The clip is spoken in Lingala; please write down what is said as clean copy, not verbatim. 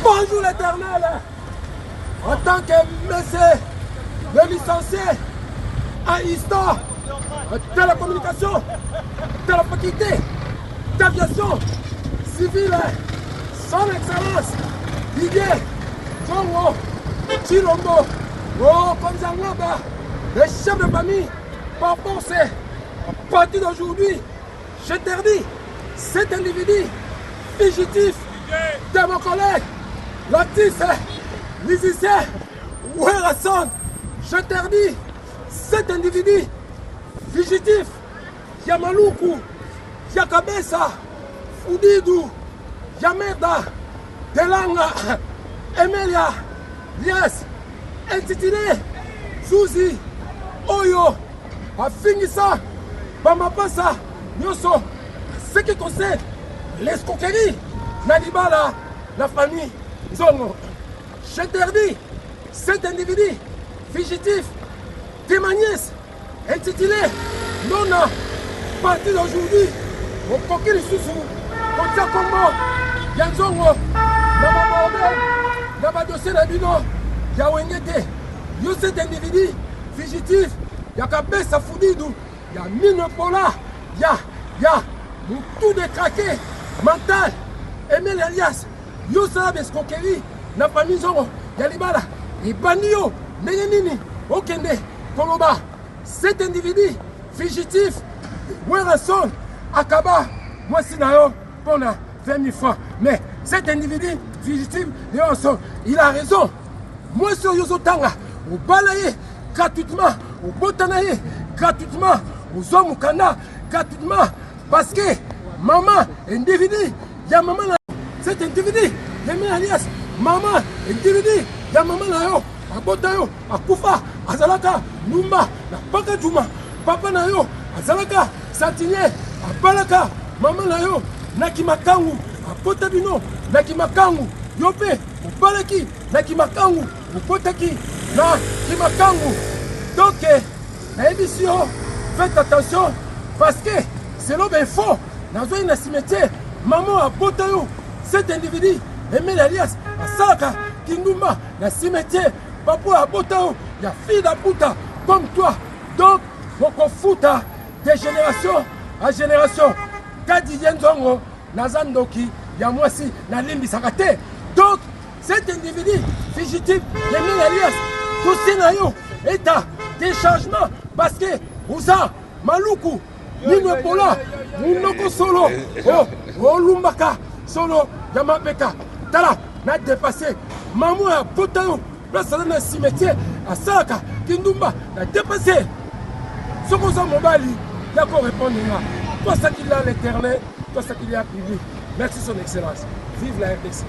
Bonjour l'éternel. En tant que monsieur le licencié en histoire, en télécommunication, de la faculté d'aviation civile, son excellence Didier Zongo Chilombo, oh, Konzangaba, le chef de famille, par force, à partir d'aujourd'hui, j'interdis cet individu fugitif de mon collègue, l'artiste, musicien, Werrason. J'interdis cet individu fugitif ya Maluku, ya Kabesa, Fudidu, ya Merda, Delanga, Emelia, Lias, intitulé Zuzi, Oyo, afingisa bamapasa nyonso ce qui concerne l'escroquerie na libala na famille nzongo. J'interdis cet individu fugitif de ma nièce intitulé Nona partir d'aujourd'hui okoki lisusu kotia kombo ya nzongo na babordel na badossier na bino ya wenge te. Yo cet individu fugitif ya kabesa fudidu ya mino pola ya ya mutu de craqué mental Emile Elias, yo sala bescroquerie na famille nzongo ya libala ebandi yo ndenge nini okende koloba cet individu fugitif Werrason akaba mwasi na yo mpona 20 000 francs. Mais cet individu fugitif Werrason, il a raison. Mwasi oyo ozotanga obala ye gratuitement, obota na ye gratuitement, ozwa mokanda gratuitement, parce que mama individu ya mama na cet individu Yemi alias mama individu ya mama na yo abota yo akufa azalaka ndumba na paka juma, papa na yo azalaka santinier, abalaka mama na yo na kimakangu, abota bino na kimakangu, yo mpe obalaki na kimakangu, obotaki na kimakangu. Donc nayebisi yo, faites attention, parce que selon bainfo nazwaki na cimetière, mama abota yo cet individu Emile alias asalaka kindumba na cimetière, papa abota yo ya fille d'aputa comme toi. Donc okofuta de génération à génération. Kadi ye nzongo naza ndoki ya mwasi, nalimbisaka te. Donc cet individu fugitif Emile alias, dossier na yo eta déchargement, parce que oza maluku mino epola, munoko solo, olumbaka solo ya mapeka. Tala na dépassé mama ya bota yo, place aza na cimetière asalaka kindumba na dépassé. Soki oza mobali ya korépondre nga, toi ce qu'il a l'éternel, toi ce qu'il y a public. Merci son excellence, vive la RDC.